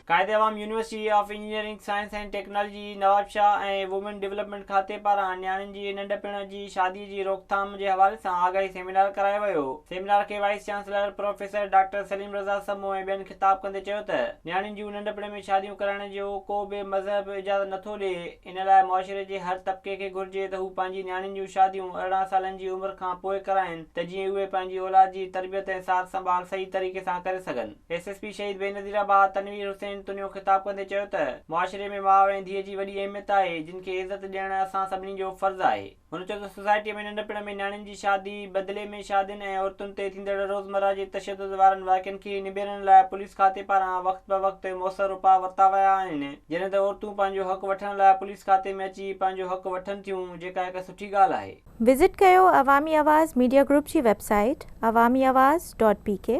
Quaid Awam university of engineering science ۽ technology Nawabshah ۽ women development کاتي پاران نياڻين جي ننڍپڻ جي شادي جي روڪٿام جي حوالي سان آگاهي سيمينار ڪرايو ويو. سيمينار کي vice chancellor professor doctor Saleem Raza Samo ۽ ٻين خطاب ڪندي چيو ته نياڻين جون ننڍپڻ ۾ شاديون ڪرائڻ جو ڪو به مذهب اجازت نٿو ڏئي ان لاء معاشري جي هر طبقي کي گهرجي ته هو پنهنجي نياڻين جون شاديون 18 سالن جي عمر کان پوء ڪرائين ته جيئن اهي پنهنجي اولاد جي تربيت ۽ سار سنڀال صحيح طريقي سان ڪري سگهن. S S P Shaheed Benazirabad Tanveer Hussain Tunio خطاب ڪندي چيو ته معاشري ۾ ماء ۽ ڌيء جي وڏي اهميت آهي جن کي عزت ڏيڻ اسان سڀني جو فرض آهي. هن چيو ته سوسائٽيء ۾ ننڍپڻ ۾ نياڻين جي شادي، بدلي ۾ شادين ۽ عورتن تي ٿيندڙ روزمره جي تشدد وارن واقعن کي نبيرڻ لاء پوليس کاتي پاران وقت بوقت موثر اپاء ورتا ويا آهن جڏهن ته عورتون پنهنجو حق وٺڻ لاء پوليس کاتي ۾ اچي پنهنجو حق وٺن ٿيون جيڪا هڪ سٺي ڳالهه آهي. وزٽ ڪيو عوامي آواز ميڊيا گروپ جي website Awami Awaz dot P K.